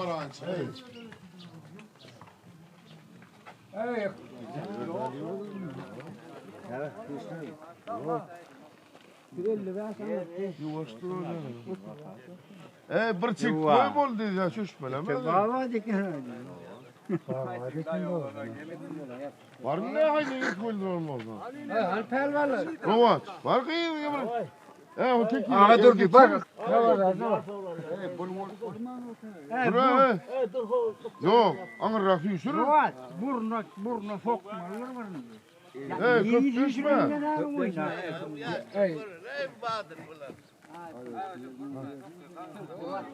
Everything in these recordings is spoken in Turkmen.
baraýynça. Ýuwaş dur. Ey bir çek boý boldy ya şüşmeleme. Baba diken. Var mı ne haydi git koydur olmaz. Hal pelvalar. Rovaç. Var kıyım ya. E o tek Aga dur bir bak. Dur he. Yok, aňyrrak süýşür. Rovaç burna burna sokmalar var. Hey, köp düşme.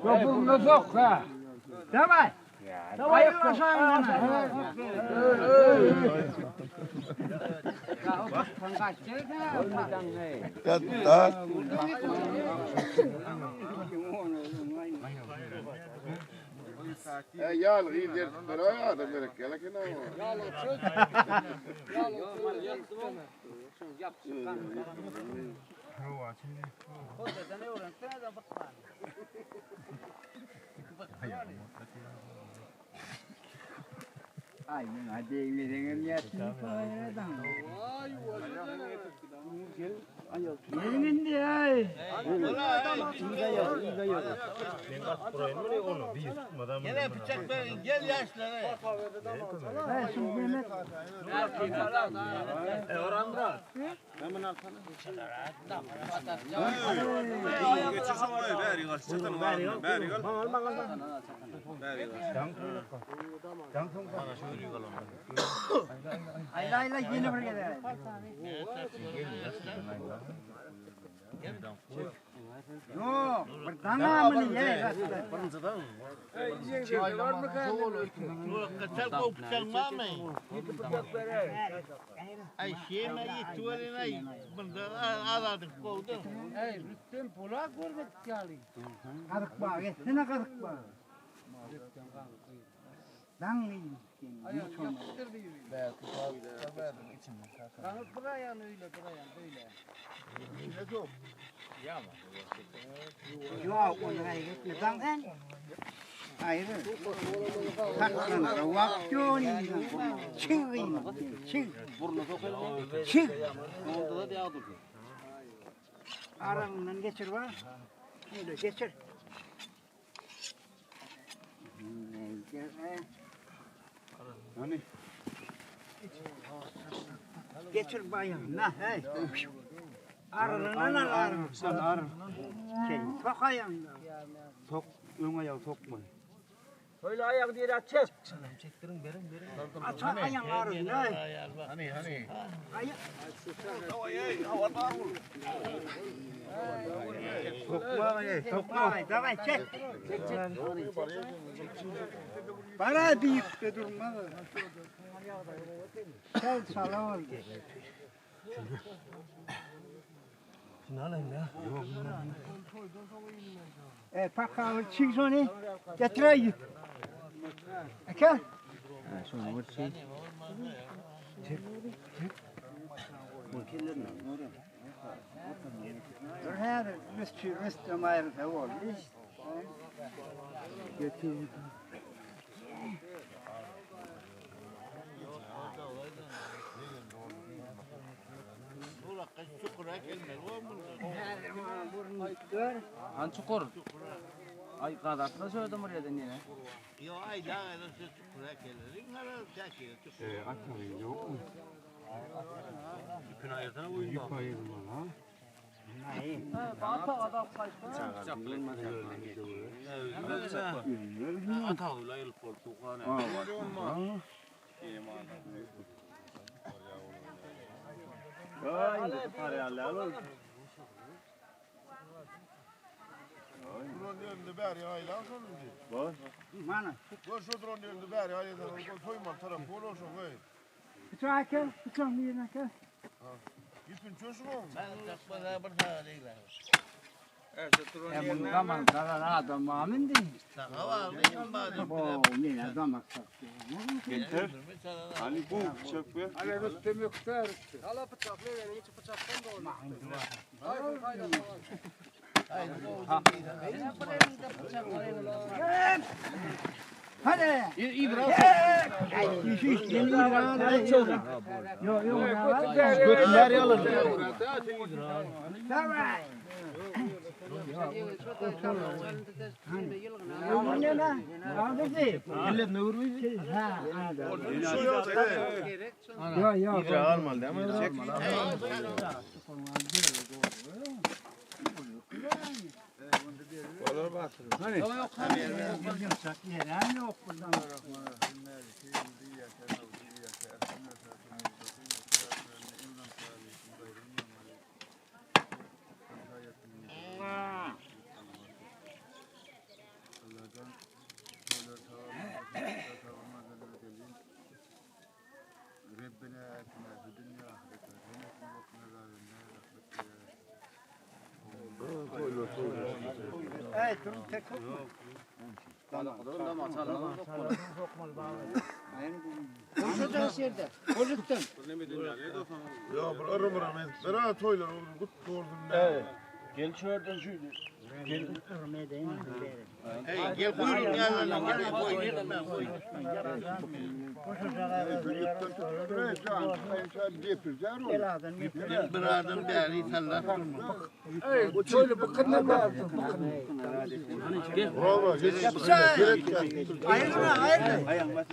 Yo burna sok ha. Davay. Davay aşağı. Ya da. E yal giydir ya da gerek gel ki Ay men hadi verenim ya. Gelin indi ay. Gel bıçak verin, gel yaşlara. Ha şu Mehmet. Ayla ayla yeni bir gelir. Yok, bir dana mı ye? Kaçak o bıçak mı? Ay şey mi yettiverin ay. Bunda aradık kovdum. Kadık bağ, etsene kadık bağ. Dan iyi. Yok, onu gitme. Dan sen. Ayrı. Taklan, vaktoni. Çık, çık. Çık. Aranından geçir var. Şöyle geçir. Geçir bayan. Na hey. Ararından al ararından. Sen arın. Şey, sok ayağını. Sok, öň aýagy sokma. Öyle ayak diye çek. Aç ayağını ararından. Hani hani. Ayak. Sokma, ey, sokma. Davay, davay çek. Bana büyük de durmaz. Sen sala oldu. E, paka çık sonu. Getir Eke. Dur her rüstü rüstü ayrı oldu. Getir. Han çukur. Ay kadasına söyledim oraya da yine. Yo ay la şu çukura gelir. Çekiyor çukur. E, atarı yok mu? Yük ayırma ha. Drone önünde bäri aýlan şonu diye. Mana. Gör şu drone önünde bäri aýlan. Soýman taraf bol olsun ey. Bıçağı eke, bıçağı yerine eke. Ýüpün çöşün oğlum. Ben takmada bir tane değil. E bunu zaman karar adam amin değil. Hava aldım madem. Bu ne adam aksak. Getir. Hani bu bıçak bu. Hadi. Yok yok. Götler yalan. Yok yok. Almalı değil mi? Ya bu arı mıram et. Bera toylar oğlum kut doğurdum. Evet. Gel şuradan şu. Hey gel buyurun gel lan gel koy gitme koy. Bir adam beri sallar. Bravo. Gerek Ayrılma ayrılma.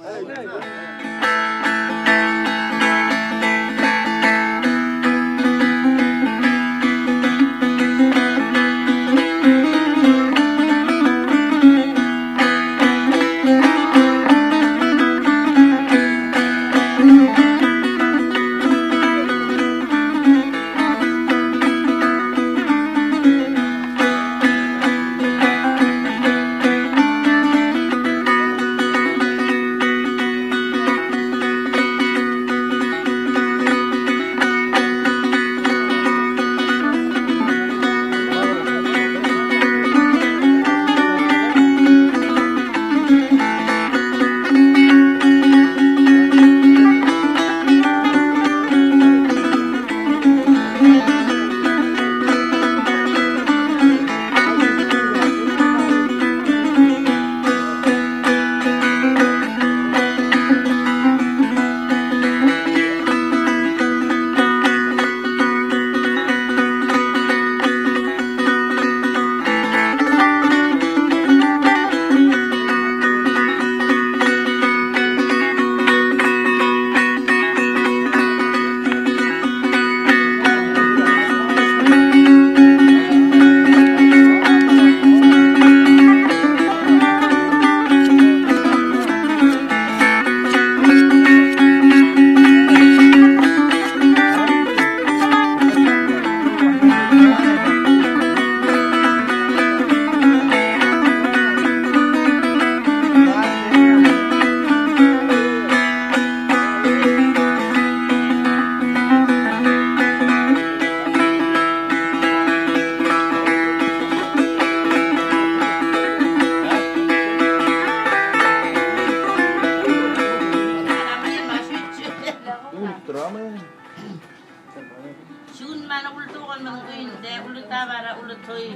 Şu meni uly doganymyň öýünde uly dabara uly toý.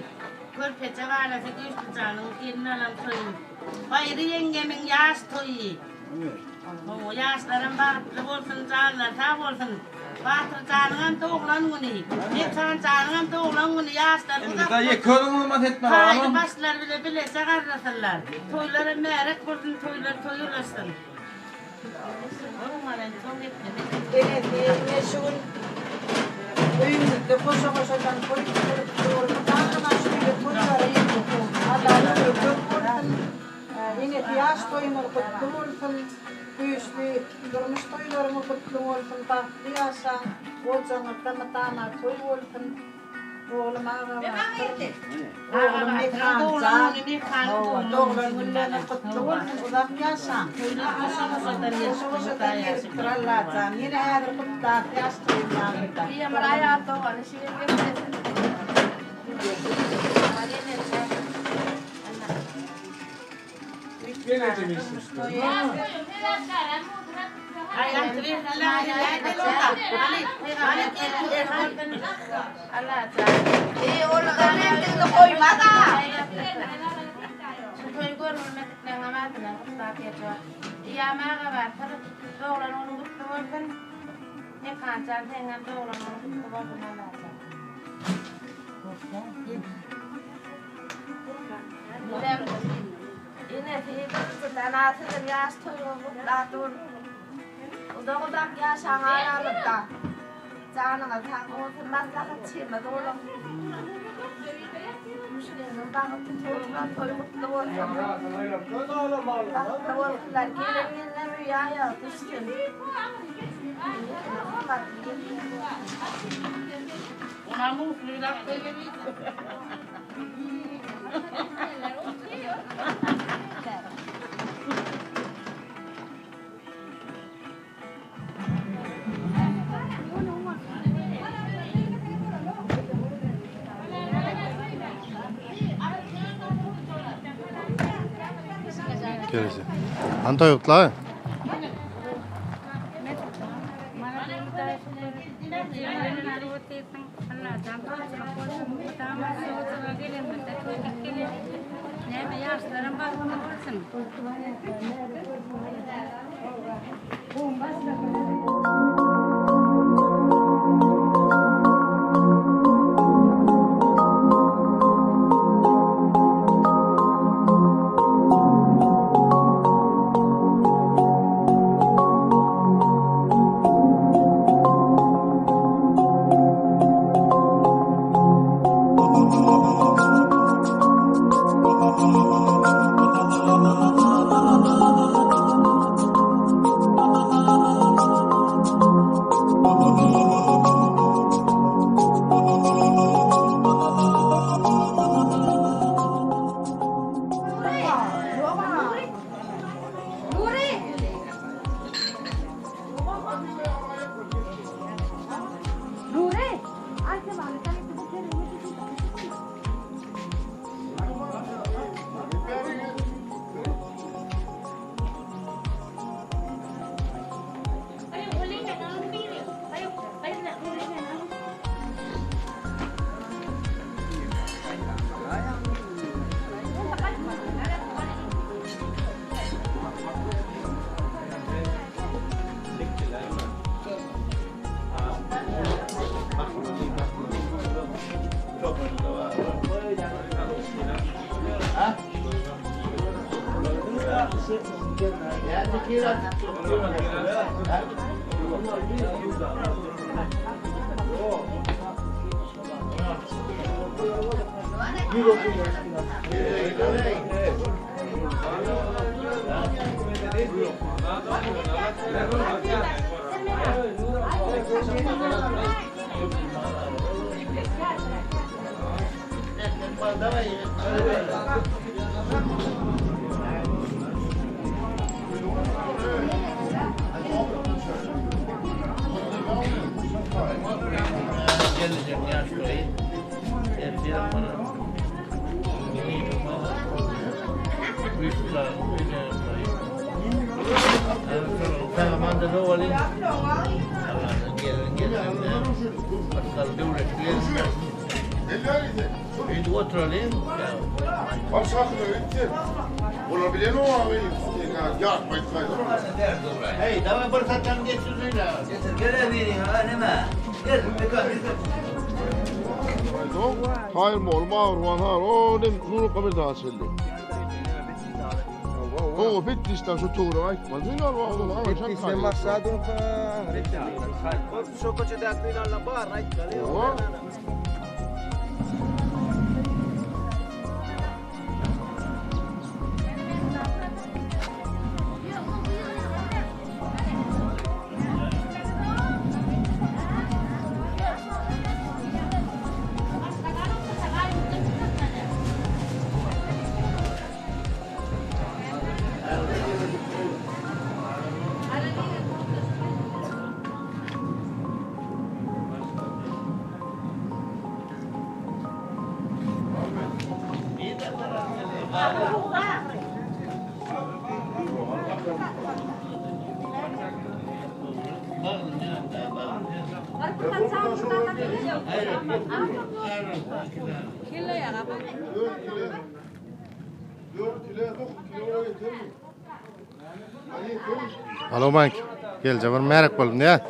Körpeje balasy güýçli janyň gelin alan toýy. Baýry ýeňňemiň ýaş toýy. O ýaşlarym bagtly bolsun, janlar sag bolsun. Batyr janyňam doglan güni. Mekan janyňam doglan güni ýaşlar uzak bolsun. Paýly başlar bile bileje garrasynlar. Toýlara märek bolsun, toýlar toý ulaşsyn. Onuň soň geplemek. Enesi şu gün öýümizde goşa goşadan toý tutup durmaz. Aman şöyle toýlara ýetip Allah'ın ömrü köp bolsun. Enesi ýaş toýumyz gutly bolsun. Güýçli durmuş toýlarymyz gutly bolsun. Bagtly ýaşaň. Ojaňyzda mydama toý bolsun. Oglum aga batyr. Oglum Mekan jan. Doglan günleriniz gutly bolsun. Uzak ýaşaň. Goşa goşadan Goşa goşadan ýetip Allah jan. Ýene häzir gutly ýaş toýumyzda. Şu toýy görmedik. Ýaşlaryňam adyndan gutlap ýejo. Iýam aga batyr, doglan günüň gutly bolsun. Mekanjan seňňem doglan günüň gutly bolsun Allajan. Bizem enesi birinjiden siziň ýaş toýuňyzy gutlap dur. Uzak uzak ýaşaň aramyzda. Janyňyz sag bolsun maslahatçymyz boluň. Müşderiniň bagty toýuna toý gutly bolsun. Bagtly bolsunlar. Gelen gelinler öýe aýagy düşsün. Gelesi. Anta ýokla. Näme ýaşlaram bagtly bolsun. Salowmalikim. Gelje bir märek boldy ne?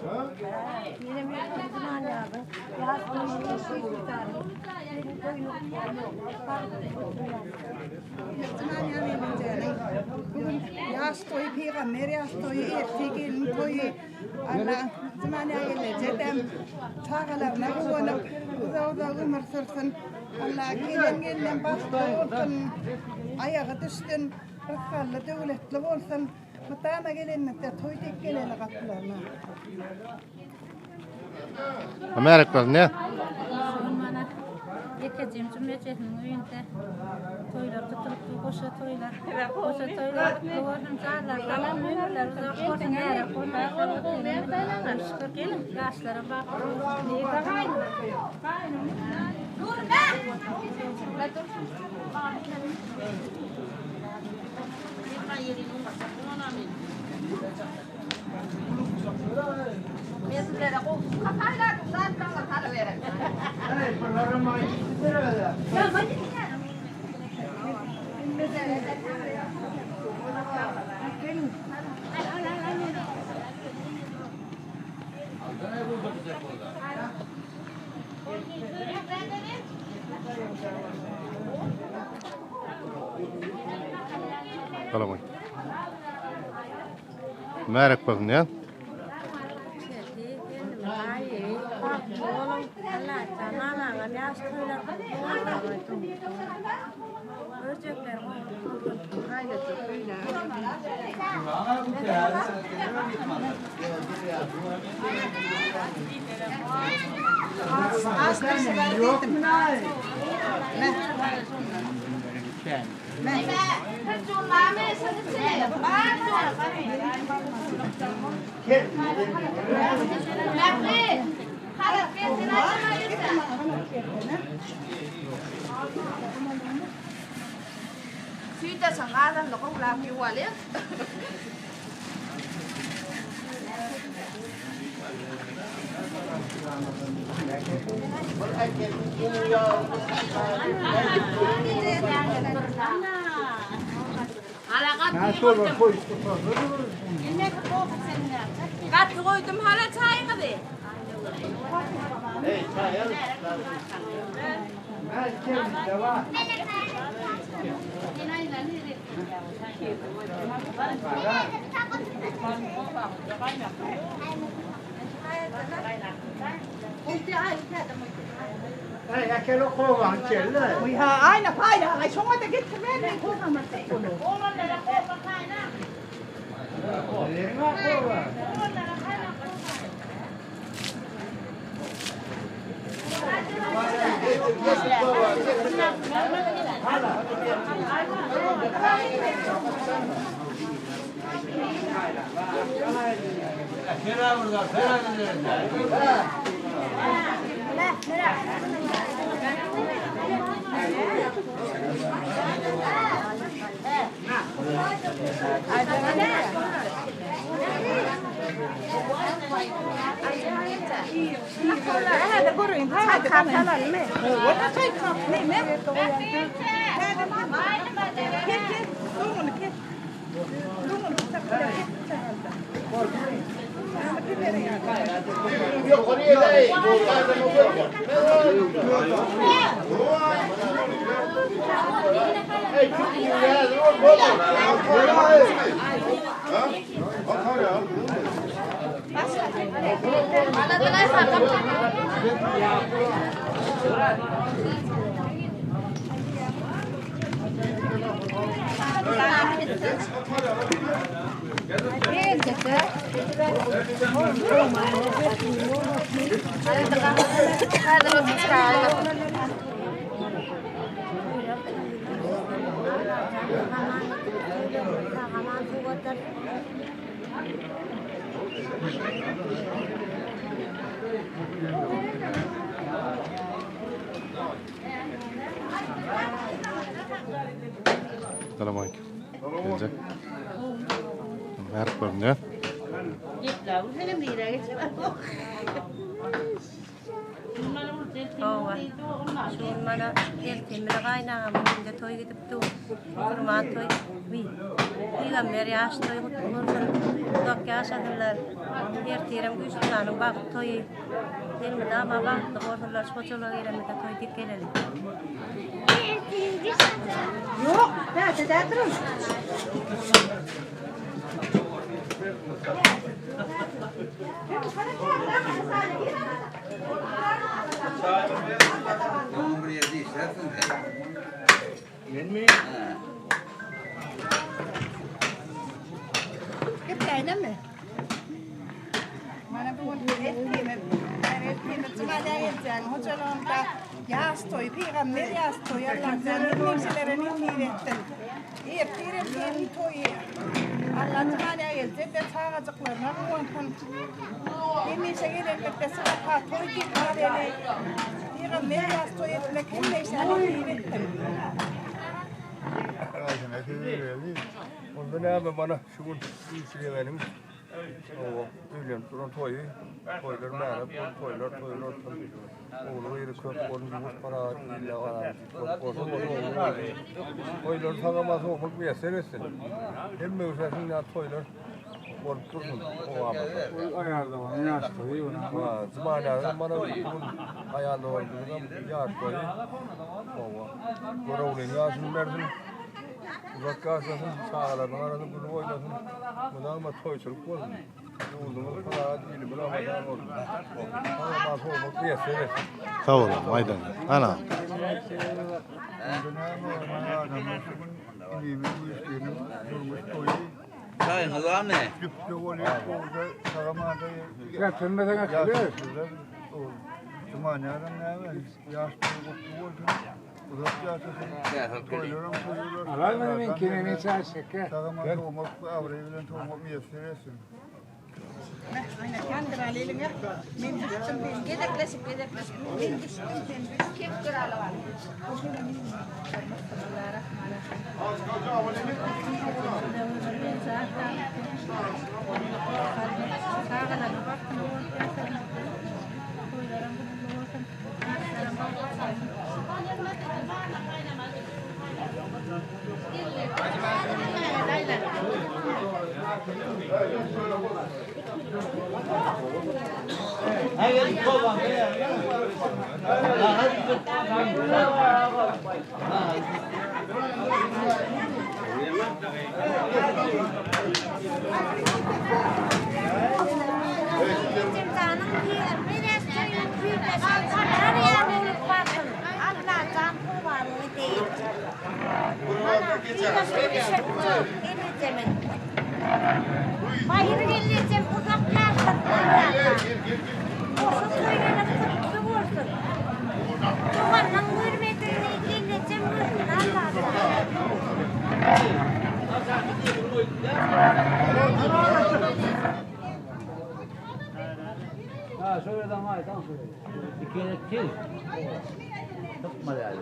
Bugün ýaş toýy, pygamber ýaş toýy, ertir gelin toýy. Alla Jumana gelnejedem çagalaryna guwanyp, uzak-uzak ömür sürsün. Alla gelen gelinem bagtly bolsun, aýagy düşsün, rysgally, döwletli bolsun. Mydama gelenimizde toý dek geleli gapylaryna. Märek bolsun ne? Ýekejim jümlejesiniň öýünde toýlar tutulypdy, goşa toýlar. Goşa toýlar gutly bolsun, janlar salam, ömürler uzak bolsun, märek bolsun. Şükür geliň, ýaşlaram bagtly bolsun. Salam. Märek bolsun ya. Gaty goýdum hala çaýyňyzy. Aýna paýla, aý şoňa da getirmän men Salam aleyküm. Geljek. Märek bolsun ya. Şuňlara ertemire gaýnagam öýünde toý gidip. Gitdik. Gurban toý, wiý, pygamber ýaş toýy gutly bolsun. Uzak ýaşasynlar. Ertirem Güýçlüjanyň bagt toýy. Elmydama bagtly bolsunlar. Şu hojalyga gelenimizde toý diýip geleli. Ýok, bärde däldirin. Gepläýinemi? Mana bu gün ertirime, ertirime jumada gelýän hojalygynda ýaş toý, pygamber ýaş toýy Allajan hemmelere nesip etsin. Ertirem gelin toýy. Alla jumada geljek-de çagajyklaryna guwansyn. Hemişe gelenlikde sadaka toý diýip geleli. Pygamber ýaş toý etmek hemmeşe nesip etsin. Onda näme mana şu gün işlemeniň owa öýlenip duran toýy toýlar märäp bol toýlar toýlar olsun. Ogly gyzy köp bolsun ýurt parahat ille aram bolsun bolsun. Toýlar sagama sowmak miýesser etsin. Hemme üşäsin ýa toýlar bolup dursun obamyzda. Ol aýal doganyň ýaş toýy ýöne. Ha, Jumanyýazyň mana bu gün aýal doganymyzyňam ýaş toýy. Owa. Göroglyň ýaşyny bersin. Uzak ýaşasyn, çagalarynyň arasynda gülüp oýnasyn. Mydama toýçulyk bolsun. Ýurdumyz parahat, ilimiz abadan bolsun. Sag-aman sowmak miýesser etsin. Sag boluň, aýdan. Ana. Onda näme bolmaly adamlar şu gün inimiň güýçliniň durmuş toýy. Çaýyňyz barmy? Düpde bolýar, gowuda sagamanda. Getirmeseň äkeliber. Jumanyýazam näme? Ýaş toýy gutly bolsun. Uzak ýaşasyn. Toýlaram toýlar. Alaý men kinini çaý şeker. Sagaman sowmak abraý bilen sowmak miýesser etsin. Gezekleşip gezekleşip. Men düşdüm sen düş. Kepdir alyp al. Baýry gelnejem uzak ýaşasyn Allajan. Goşa toýlaryň gutly bolsun. Doganyň görmedigini gelnejem görsün Allajan. Ha şöyle de aýdan şöyle. Bir kere til. Tutma yani.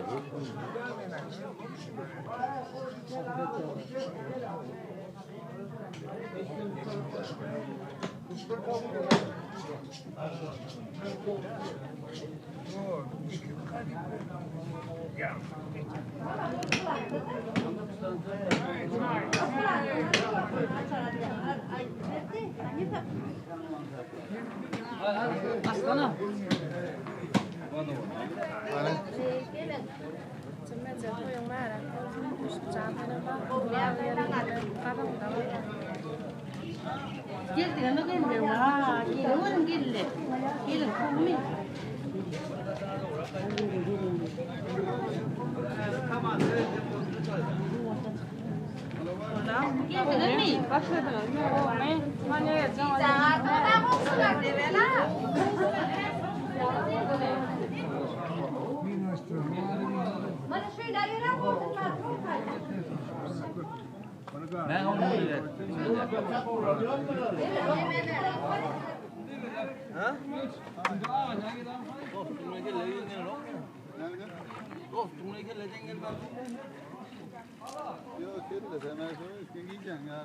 Aslana. Geldiňmi geldi? Wa, gelin geldi. Gelin kowmy? Geldiňmi? Ben onu bilirim. Yok kelle sen her zaman üstüne giyeceksin ya.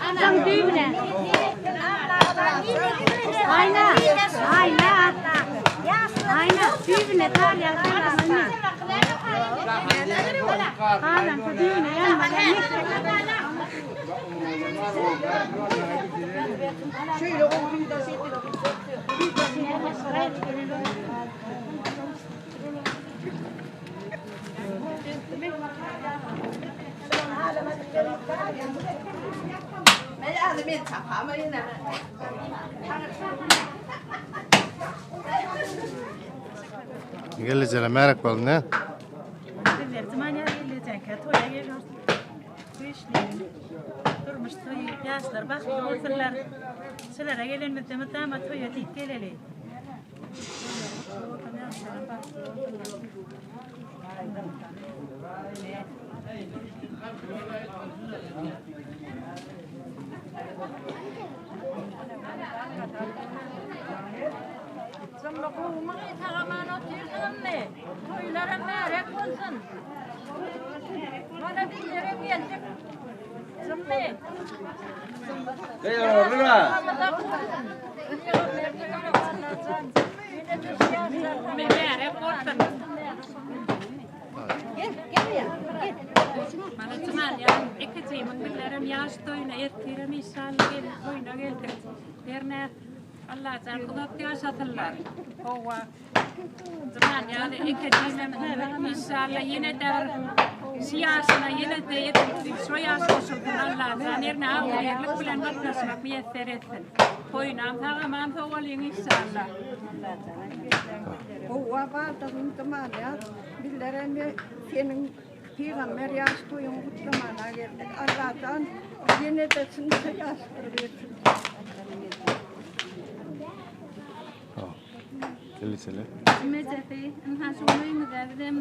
Anam düğüne. Aýna, aýna. Aýna, düýbüne galýar. Galan şu düýbüne Şeýle gowy Gelejele märek boldy ne? Bizler Jumanyýaz gelnejeňkä toýa geliyoruz. Güýçli durmuş toýy, ýaşlar bagtly bolsunlar. Şulara gelenimizde mydama toýa diýip geleli. Şonda gowumy sagaman otyrsyňyzmy? Toýlaram märek bolsun. Mana bizlerem geldik. Şunmy? Märek bolsun. Gel, gel ya. Gel. Mana Jumanyýaz ikijimiň bizlerem ýaş toýuna ertirem inşallah gelin toýuna geldik. Hernä Allajan uzak ýaşasynlar. Howwa. Juman ýaly ekejigem inşallah ýene-de bir şu ýaşyna ýene-de edil şo ýaş goşulsyn Allajan hernä agzybirlik bilen gatnaşmak miýesser etsin. Toýunam sag-aman sowalyň inşallah. Howwa baldagym Jumanýaz bizlerem seniň pygamber ýaş toýuňy gutlamana geldik. Allajan ýene-de şunça ýaşlar bersin. Gelejele. Mejesi, ynha şu gün öýüňize bizem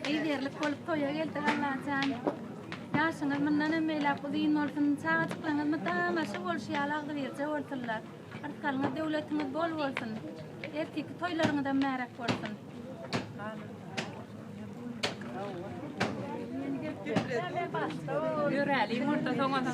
gyz ýerlik bolup toýa geldik Allajan. Ýaşyňyz mundan hem beýläk uzyn bolsun, çagajyklaryňyz mydama şu bolşy ýaly agzybirje bolsunlar. Rysgalyňyz, döwletiňiz bol bolsun. Ertirki toýlaryňyzam märek bolsun. Ýöräliň orta soňa.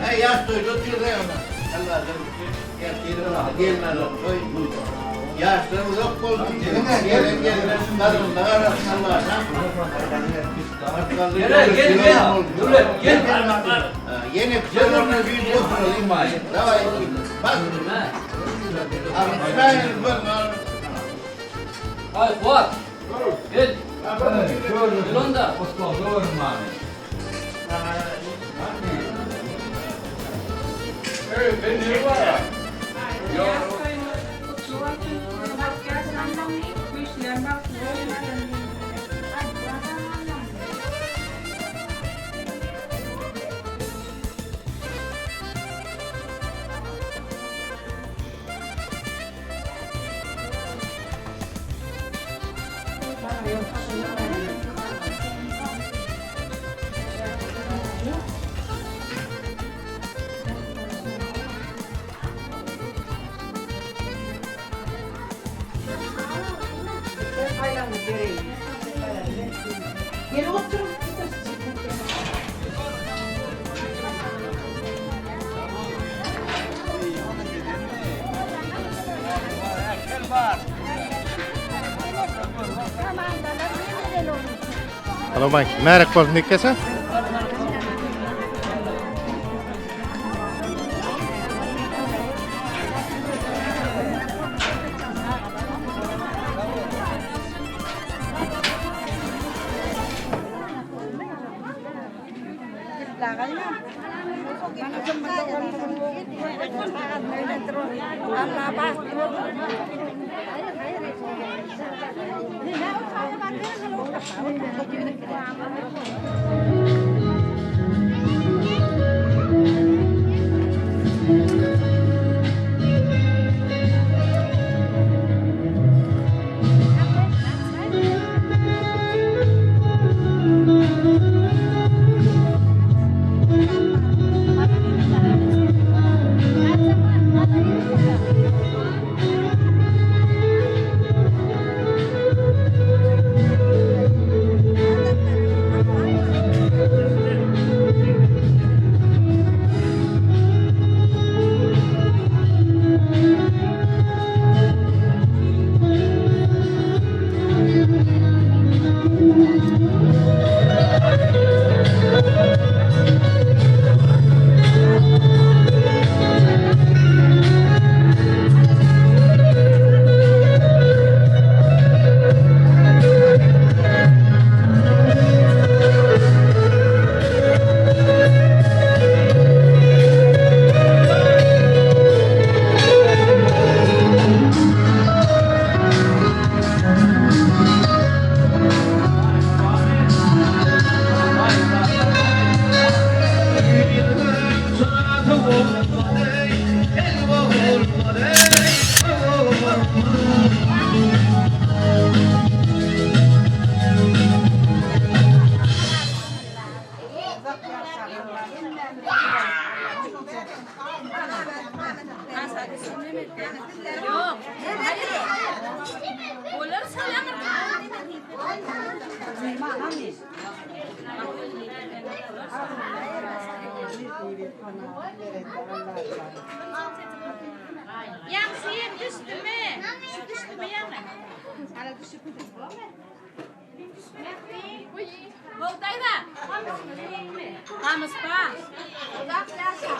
Hey yaş toyda diyor ona. Allajan ertir gelin alan toý. Ýaşlar uzak bolsun. Gelen gelinen gadrynda garasyn Allajan. Gel gel gel. Döwlet gel. Ýene toýlaryna düýn oturalyň. Daway. Bas. Ay Fuat. Gel. Gel onda. Ýaş toýuňyz gutly bolsun. Uzak ýaşaň. Güýçleň bagtly bolsun. Gel otur. Alo bank. Märek bolsun dikese. Allah bagtly Ýaňsy düşdümi? Şu düşdümi ýaňy? Hala düşüp Boldaýda. Gamyspa. Uzak ýaşa.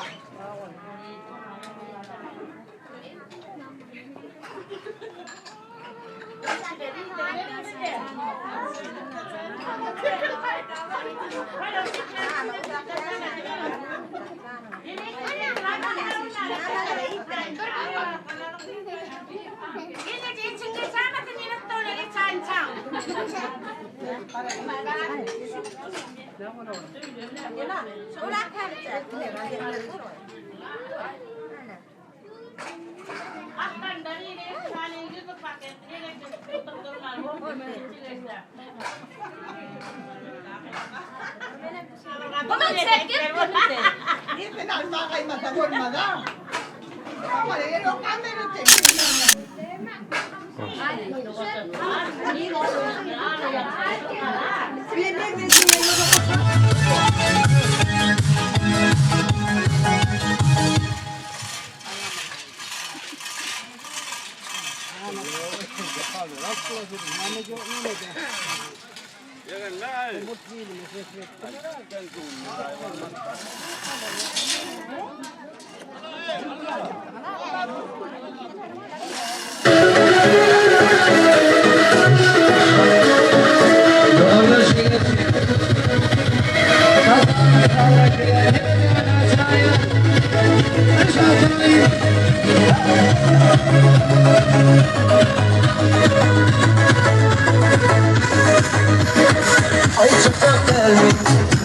Aý çyksak dälmi,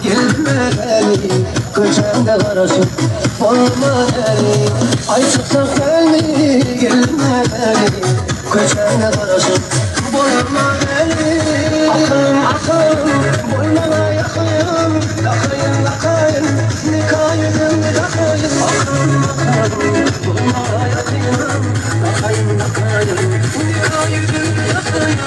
gelme däli, Köçäňde garaşyp bolma däli. Aý çyksak dälmi, gelme däli, Köçäňde garaşyp bolma däli. Akylym akylym, bolmaga ýakyn, Dakaýyn dakaýyn, nika ýüzüňi dakaýyn. Akylym akylym, bolmaga ýakyn, Dakaýyn dakaýyn, nika ýüzüňi dakaýyn.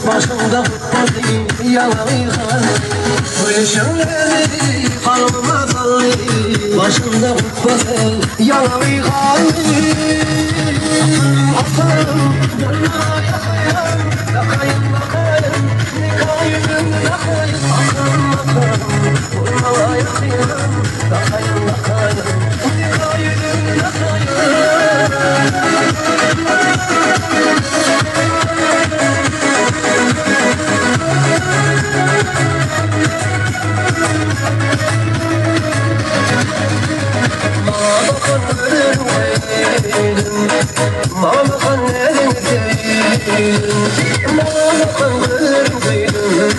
Başyňda hutbasy, ýalaňy haly. Gülüşiňleri kalbyma saldy. Başyňda hutbasy, ýalaňy haly. Akylym, bolmaga ýakyn, Dakaýyn, dakaýyn, nika ýüzüňi dakaýyn. Akylym, akylym, bolmaga ýakyn, Dakaýyn, dakaýyn, nika ýüzüňi dakaýyn. Maňa bakan gözleriň söýdüm, Maňa bakan näziňi söýdüm, Maňa bakan gözleriň söýdüm,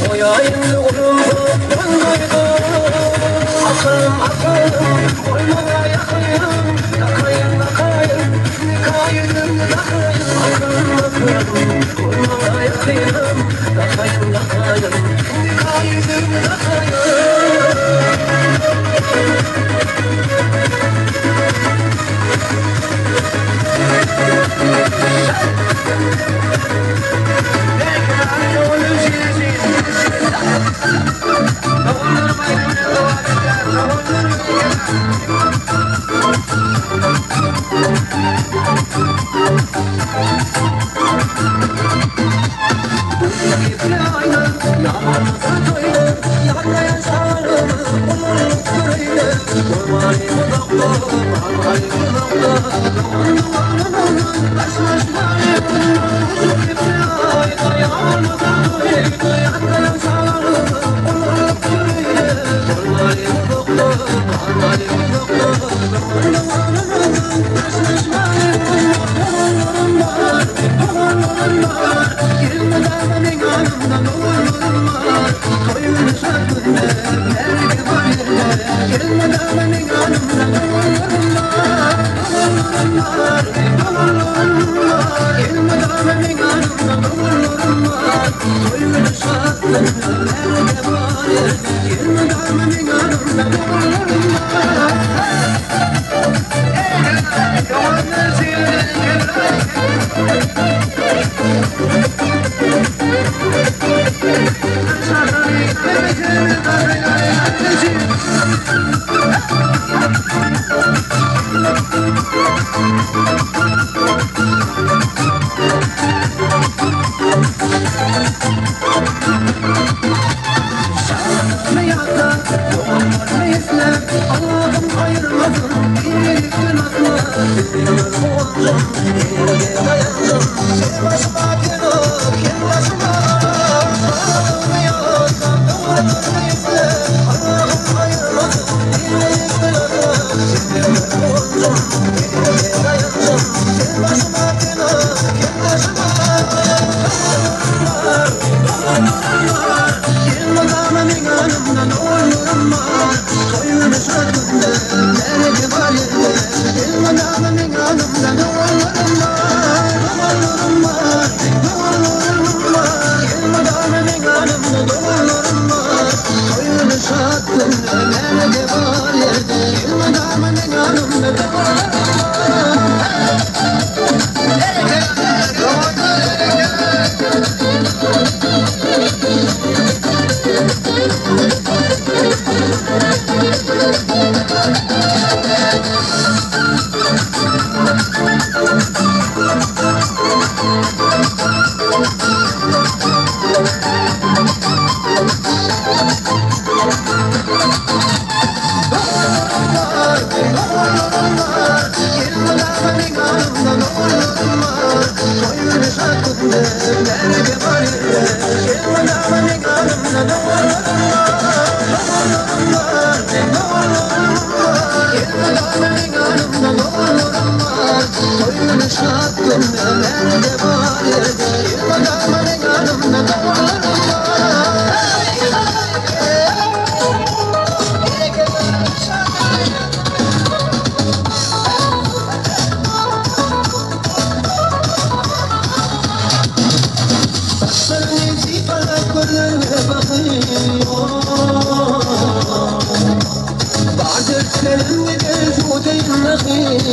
Goýaýyn golumda bolmaýda. Akylym, akylym, bolmaga ýakyn, Dakaýyn, dakaýyn, nika ýüzüňi dakaýyn. Akylym, akylym, bolmaga ýakyn, Dakaýyn, dakaýyn, nika ýüzüňi dakaýyn. günde Märeke bar ýerde Elmydama meň ýanymda Doganlarym bar, doganlarym bar Meň doganlarym bar Elmydama meň ýanymda Doganlarym bar Toý güni şat günde Märeke bar ýerde Elmydama meň ýanymda Doganlarym bar. Saçlaryny sypalap gözlerime bakyp Bar dertlerim gider suw deýin akyp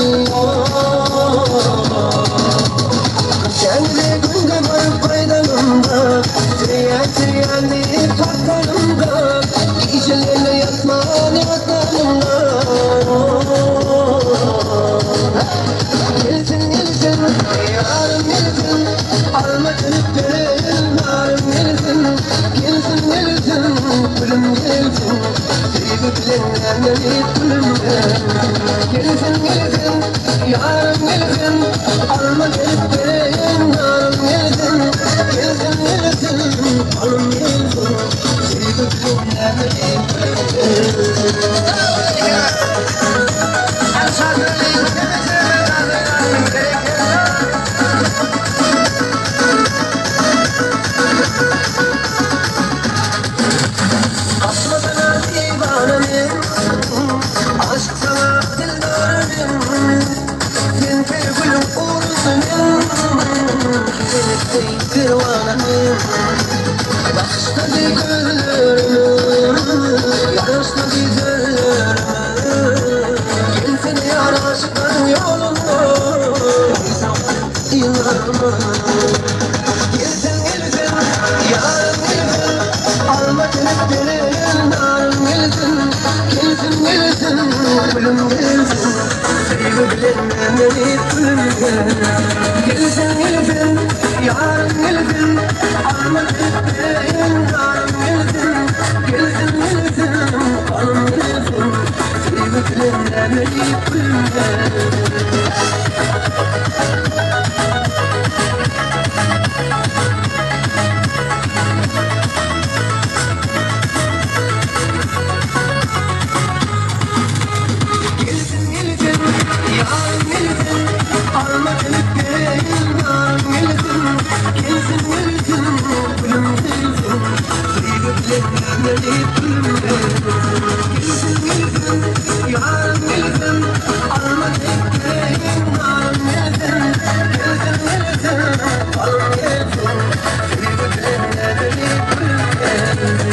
Köçäňde günde baryp gaýdanymda Söýýän söýýän diýip tartanymda Gijelerine ýatman ýatanymda Gelsin gelsin ýarym gelsin Alma dönüp bereýin narym gelsin Gelsin gelsin gülüm gelsin Söýgi bilen nämelik gülüm gelsin Gelsin gelsin ýarym gelsin Alma dönüp bereýin narym gelsin Gelsin gelsin alym gelsin Söýgi bilen nämelik gülüm gelsin. Gaçma sana diwana men, Aşyk sana dildar men. Sen per gülüň urusy men, Kepenek deý perwana men. Bagyşlady gözlerimi, Ýaraşmady sözlerime. Gelsene ýar aşyklaryň ýoluna, Ynanma. Gelsin gelsin ýarym gelsin, Alma gelip gelen narym gelsin. Gelsin gelsin gülüm gelsin, Söýgi bilen meni gülüm gelsin. Gelsin gelsin ýarym gelsin, Alma gelip gelen narym gelsin. Gelsin gelsin alym gelsin, Söýgi bilen meni gülüm gelsin. Gelsin gelsin ýarym gelsin, Alma gelip geleýin narym gelsin. Gelsin gelsin gülüm gelsin, Söýgi bilen meni gülüm gelsin. Gelsin gelsin ýarym gelsin, Alma gelip geleýin narym gelsin. Gelsin gelsin alym gelsin, Söýgi bilen meni gülüm gelsin.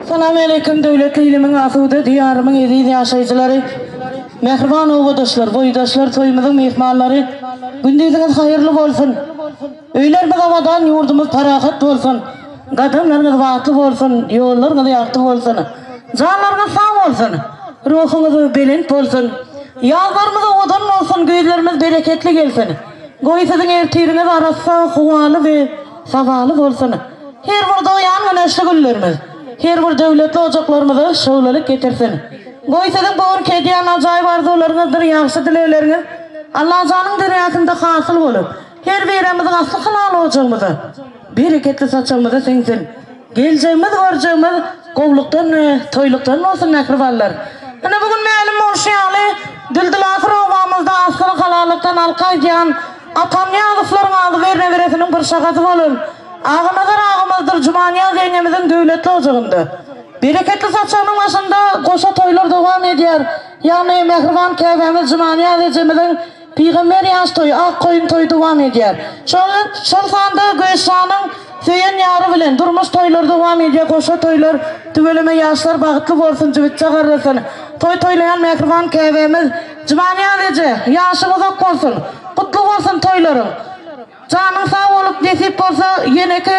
Salam aleýkum döwletli ilimiň asuda diýarymyň eziz ýaşaýjylary. Mähriban obadaşlar, boýdaşlar, toýumyzyň myhmanlary, gündiziňiz haýyrly bolsun! Öýlerimiz abadan, ýurdumyz parahat bolsun! Gadamlaryňyz batly bolsun, ýollaryňyz ýagty bolsun! Janlaryňyz sag bolsun, ruhuňyz belent bolsun! Ýazlarymyz owadan bolsun, güýzlerimiz bereketli gelsin! Goý, siziň ertiriňiz arassa, howaly we sabaly bolsun! Her bir dogýan güneşli günlerimiz, her bir döwletli ojaklarymyza şöwlelik getirsin! Goý, siziň bu günki edýän ajaýyp arzuwlaryňyzdyr ýagşy dilegleriňiz Allajanyň dergähinde hasyl bolup, her birimiziň asly halal ojagymyza, bereketli saçagymyza siňsin. Geljegimiz, görjegimiz gowlukdan we toýlukdan bolsun, mähribanlar! Ine, bu gün mälim bolşy ýaly, Düldül asyr obamyzda aslyny halallykdan alyp gaýdýan Atamnyýazowlaryň agzybir neberesiniň bir şahasy bolan Aganazar agamyzdyr Jumanyýaz ýeňňemiziň döwletli ojagynda Bereketli saçagynyň başynda goşa toýlar dowam edýär. Ýagny mähriban käbämiz Jumanyýaz ejemiziň pygamber ýaş toýy, ak goýun toýy dowam edýär. Şol şol sanda Göçjanyň söýen ýary bilen durmuş toýlary dowam edýär, goşa toýlar. Tüweleme ýaşlar bagtly bolsun, jübütje garrasyn. Toý toýlaýan mähriban käbämiz Jumanyýaz eje, ýaşyň uzak bolsun! Gutly bolsun toýlaryň! Janyň sag bolup nesip bolsa ýeneki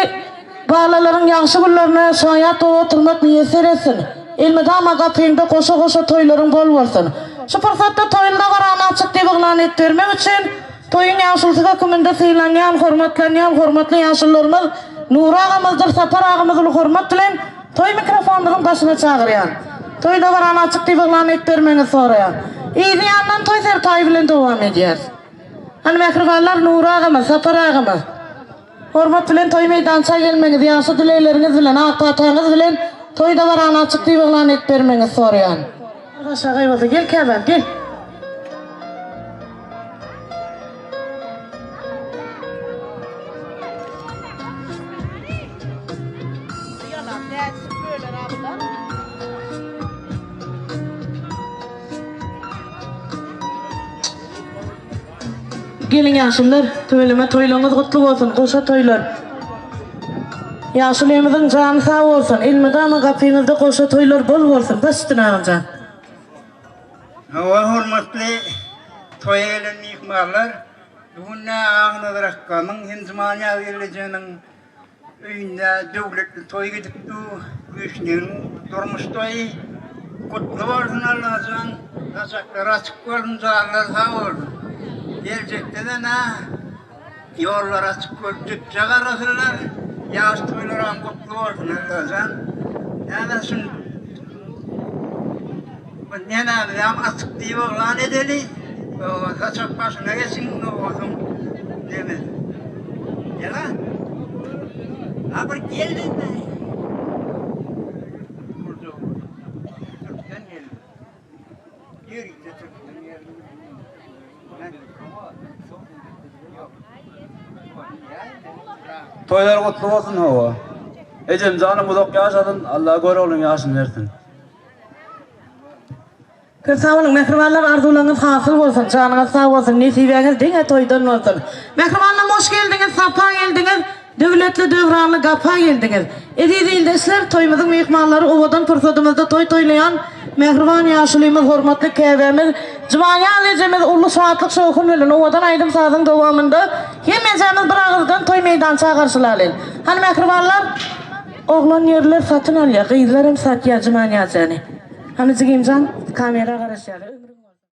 balalaryň ýagşy günlerine şaýat bolup oturmak miýesser etsin. Elmydama gapyňda goşa goşa toýlaryň bol bolsun. Şu pursatda toýly dabarany açyk diýip yglan edip bermek üçin toýuň ýaşulusy höküminde sylanýan, hormatlanýan hormatly ýaşulularymyz Nury agamyzdyr Sapar agamyz uly hormat bilen toý mikrofonymyzyň başyna çagyrýan. Toý dabarany açyk diýip yglan edip bermegiňizi soraýan. Yzy ýandan toý serpaýy bilen dowam edýäris. Hany mähribanlar Nury agama, Sapar agama hormat bilen toý meýdança gelmegiňizi ýagşy dilegleriňiz bilen, ak pataňyz bilen toý dabarany açyk diýip yglan edip bermegiňizi soraýan. Başagaý bolsa gel käbäm gel. Geliň ýaşulular, tüweleme toýlaryňyz gutly bolsun, goşa toýlar. Ýaşulymyzyň jany sag bolsun, elmydama gapyňyzda goşa toýlar bol bolsun. Baş üstüne agamjan. Hawa hormatly toýa gelen myhmanlar, bu gün Agnazar akgamyň hem Jumanýaz gelnejeniň Öýünde döwletli toý gidip dur, Güýçlügiň durmuş toýy. Gutly bolsun Allajan, saçaklary açyk bolsun, janlary sag bolsun. Geljekde-de na ýollary açyk bolup jüpje garasynlar. Ýaş toýlaram gutly bolsun Allajan. Näme şun Bu nemämizem açyk diýip yglan edeli. Saçak başyna geçiň, owasyň neme. Ýa. Ha bir gel indi. Türkden geldi. Ýörite türkden geldi. Toýlar gutly bolsun hawa. Ejemjanym uzak ýaşasyn Allah Göroglyň ýaşyny bersin. Köp sag boluň mähribanlar arzuwlaryňyz hasyl bolsun janyňyz sag bolsun nesibäňiz diňe toýdan bolsun mähribanlarym hoş geldiňiz sapa geldiňiz döwletli döwranly gapa geldiňiz eziz ildeşler toýumyzyň myhmanlary owadan pursadymyzda toý toýlaýan mähriban ýaşulymyz hormatly käbämiz Jumanýaz ejemiz uly şatlyk şowhun bilen owadan aýdym sazyň dowamynda hemmejämiz bir agyzdan toý meýdança garşylalyň hany mähribanlar oglan ýerler satyn alýar gyzlar hem satýar Jumanýaz jany. Hany jigimjan kamera garaşýar.